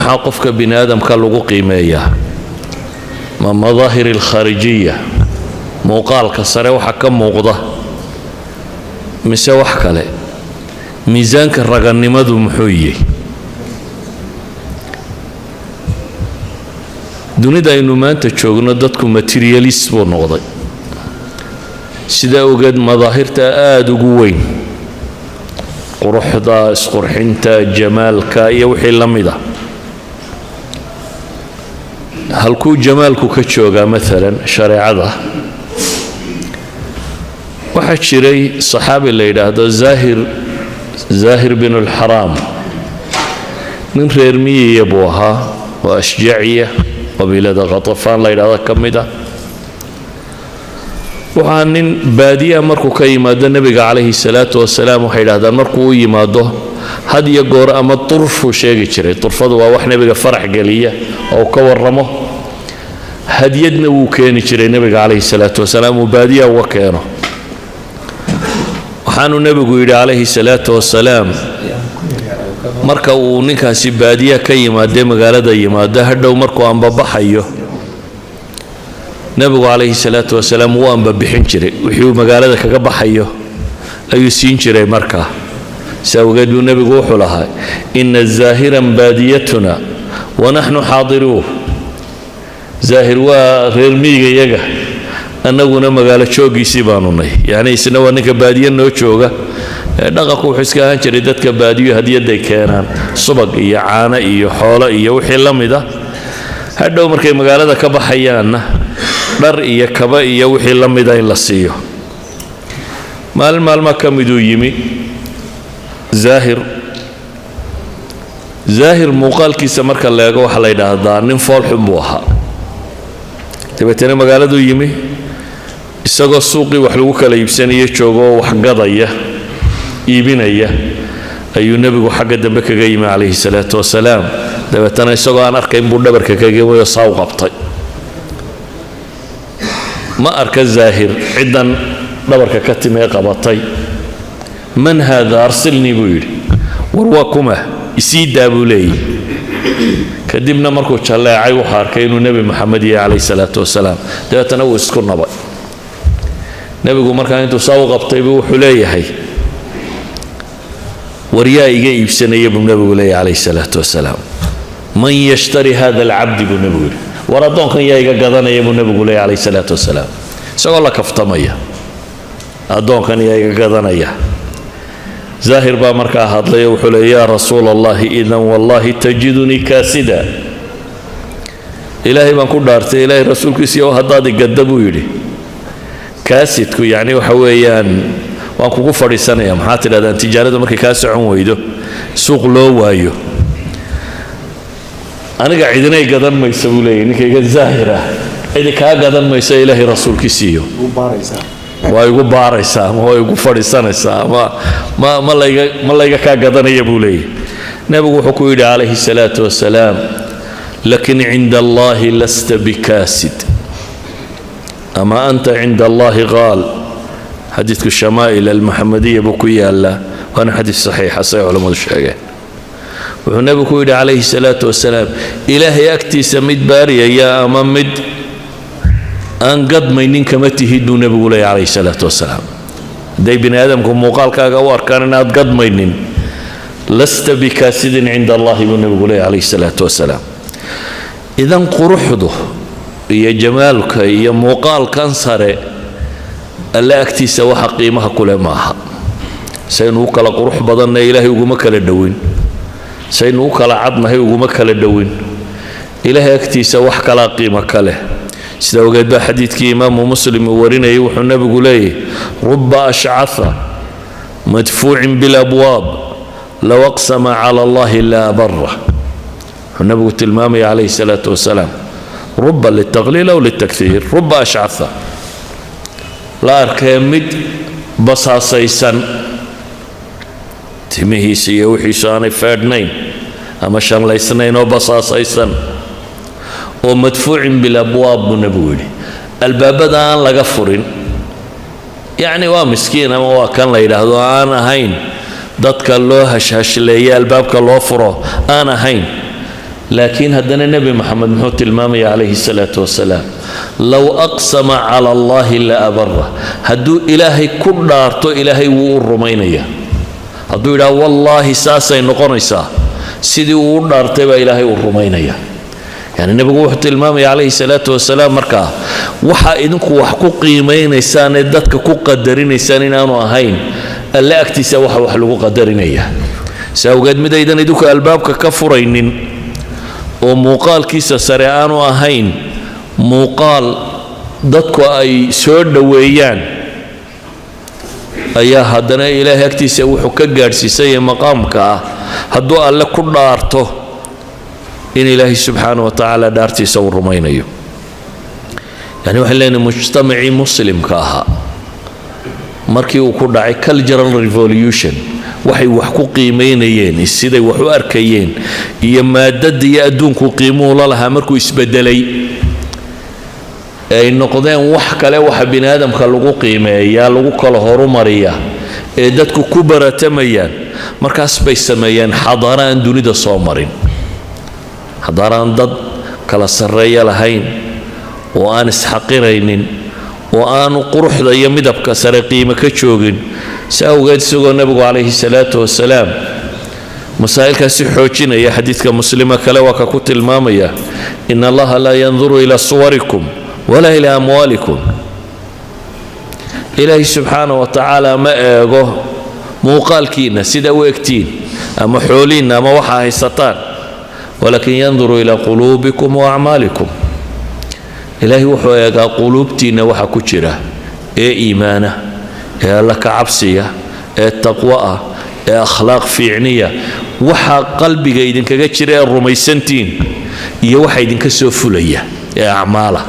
Maxaa qofka bini aadamka lagu qiimeeyaa? Ma madaahir alkhaarijiya, muuqaalka sare waxa ka muuqda, mise wax kale? Miisaanka ragannimadu muxuu yihi? Dunida aynu maanta joogno dadku materialist buu noqday. Sidaa ogeed madaahirta aada ugu weyn, quruxda, isqurxinta, jamaalka iyo wixii la mida. Halkuu jamaalku ka joogaa maalan shareecada? Waxaa jiray saxaabi la yidhaahdo Zaahir, Zaahir bin alxaraam. Nin reer miyiya buu ahaa oo ashjaciya, qabiilada Khatafaan la yidhahdo ka mid ah. Waxaa nin baadiyaa markuu ka yimaado nebiga calayhi salaatu wasalaam, waxay yidhahdaan markuu u yimaado had iyo goor ama turfuu sheegi jiray. Turfadu waa wax nebiga farax geliya oo ka warramo. Hadyadna wuu keeni jiray nebiga calayhi salaatu wasalaam uu baadiyaa uga keeno. Waxaanuu nebigu yidhi calayhi salaatu wasalaam, marka uu ninkaasi baadiya ka yimaadee magaalada yimaado, hadhow markuu ambabaxayo, nebigu calayhi salaatu wasalaam wuu ambabixin jiray. Wixii uu magaalada kaga baxayo ayuu siin jiray. Markaa si awgeed buu nebigu wuxuu lahaa: "Ina zaahiran baadiyatuna wanaxnu xaadiruuh." Zaahir waa reer miyiga iyaga, annaguna magaalo jooggiisii baanu nay. Yacni isna waa ninka baadiye noo jooga. Dhaqanku wuxuu iska ahaan jiray dadka baadiyo hadiyadday keenaan subag iyo caano iyo xoolo iyo wixii la mid ah. Hadhow markay magaalada ka baxayaanna dhar iyo kaba iyo wixii la mida in la siiyo. Maalin maalma ka miduu yimi Zaahir. Zaahir muuqaalkiisa marka la eego, waxaa la yidhaahdaa nin foolxun buu ahaa. Dabeetana magaaladuu yimi, isagoo suuqii wax lagu kala iibsanaya joogo oo wax gadaya, iibinaya, ayuu nebigu xagga dambe kaga yimi calayhi salaatu wasalaam. Dabeetana isagoo aan arkayn buu dhabarka kaga yimi oo saa u qabtay. Ma arka Zaahir ciddan dhabarka ka timee qabatay. "Man haada? Arsilnii," buu yidhi. "War waa kuma? Isii daa," buu leeyahy. Kadibna markuu jalleecay, wuxuu arkay inuu Nebi Moxamed yahay calayhi salaatu wasalaam. Dabeetana wuu isku nabay. Nebigu markaa intuu saa u qabtay buu wuxuu leeyahay: "War yaa iga iibsanaya?" buu nebigu leeyahay calayhi salaatu wasalaam. "Man yashtari hada alcabdi?" buu nebigu yidhi. "War addoonkan yaa iga gadanaya?" buu nebigu leeyahy calayhi salaatu wasalaam, isagoo la kaftamaya. "Addoonkan yaa iga gadanaya?" Zaahir baa markaa hadlay oo wuxuu leey: "Yaa Rasuul Allahi, idan wallahi tajidunii kaasida. Ilaahay baan ku dhaartay, Ilaahay rasuulkiisiiyo, haddaad igadda," buu yidhi, "kaasidku yacni waxa weeyaan waan kugu fadhiisanaya." Maxaa tidhahdaan tijaaradu markay kaa socon weydo, suuq loo waayo? "Aniga cidinay gadan mayso," buu leeyahy, "ninkayga Zaahir ah cidi kaa gadan mayso, Ilaahay rasuulkiisiiyo, waa igu baaraysaa ama waa igu fadhiisanaysaa ama ma layga kaa gadanaya," buu leeyahy. Nebigu wuxuu ku yidhi calayhi salaatu wasalaam: "Lakin cinda Allahi lasta bikaasid, ama anta cinda Allahi qaal." Xadiidku Shamaa'il Almuxamadiya buu ku yaalaa, waana xadiis saxiixa say culammadu sheegeen. Wuxuu nebigu ku yidhi calayhi salaatu wasalaam: "Ilaahay agtiisa mid baariyaya ama mid aan gadmaynin kama tihid," buu nebigu leeyahy calayhi salaatu wasalaam. "Hadday bini aadamku muuqaalkaaga u arkaan inaad gadmaynin, lasta bikaasidin cinda Allahi," buu nebigu leeyahy calayhi salaatu wasalaam. Idan quruxdu iyo jamaalka iyo muuqaalkan sare Alle agtiisa waxa qiimaha kule maaha. Saynu u kala qurux badanna Ilaahay uguma kala dhowin, saynu u kala cadnahay uguma kala dhowin. Ilaahay agtiisa wax kalaa qiimo ka leh. Sida ogeed baa xadiidkii Imaamu Muslim uu warinayay, wuxuu nebigu leeyahy: "Ruba ashcatha madfuucin bilabwaab low aqsama cala Allahi la abara." Wuxuu nebigu tilmaamaya calayhi salaatu wasalaam, ruba litaqliil aw litakhiir, ruba ashcatha, la arkee mid basaasaysan, timihiisa iyo wixiisu aanay feedhnayn ama shanlaysnayn oo basaasaysan, oo madfuucin bilabwaab, buu nebigu yidhi, albaabada aan laga furin. Yacni waa miskiin ama waa kan la yidhaahdo aan ahayn dadka loo hashhashleeye albaabka loo furo aan ahayn. Laakiin haddana Nebi Maxamed muxuu tilmaamaya calayhi salaatu wasalaam? لو أقسم على الله لأبره. Hadduu Ilaahay ku dhaarto, Ilaahay wuu u rumaynaya. Hadduu yidhaha "Wallaahi saasay noqonaysaa," sidii uu u dhaartay baa Ilaahay uu rumaynaya. Yani nebigu wuxuu tilmaamaya calayhi salaatu wasalaam markaa waxaa idinku wax ku qiimaynaysaan ee dadka ku qadarinaysaan inaanu ahayn Alle agtiisa waxa wax lagu qadarinaya. Si awgeed midaydan idinku albaabka ka furaynin oo muuqaalkiisa sare aanu ahayn muuqaal dadku ay soo dhoweeyaan, ayaa haddana Ilaahay agtiisa wuxuu ka gaadhsiisanyay maqaamka ah hadduu Alle ku dhaarto in Ilaahay subxaana wa tacaala dhaartiisa uu rumaynayo. Yani waxaan leenahay, mujtamacii Muslimka ahaa markii uu ku dhacay cultural revolution, waxay wax ku qiimaynayeen, siday wax u arkayeen iyo maadada iyo adduunku qiimuhu la lahaa markuu isbedelay, ay noqdeen wax kale waxa bini aadamka lagu qiimeeyaa, lagu kala horumariyaa ee dadku ku baratamayaan, markaas bay sameeyeen xadaara aan dunida soo marin, xadaara aan dad kala sarreeya lahayn oo aan isxaqiraynin oo aanu quruxda iyo midabka sare qiimo ka joogin. Si awgeed isagoo nebigu calayhi salaatu wasalaam masaa'ilkaasi xoojinaya, xadiidka Muslima kale waa ka ku tilmaamaya: إن الله لا ينظر إلى صوركم ولا إلى أموالكم. Ilaahay subxaana wa tacaala ma eego muuqaalkiinna, sida u egtiin, ama xooliinna ama waxaa haysataan. ولكن ينظر إلى قلوبكم وأعمالكم. Ilaahay wuxuu eegaa quluubtiinna waxa ku jira ee iimaana, ee Alla ka cabsiya, ee taqwo ah, ee akhlaaq fiicniya, waxa qalbiga idinkaga jira ee rumaysantiin iyo waxa idinka soo fulaya ee acmaala.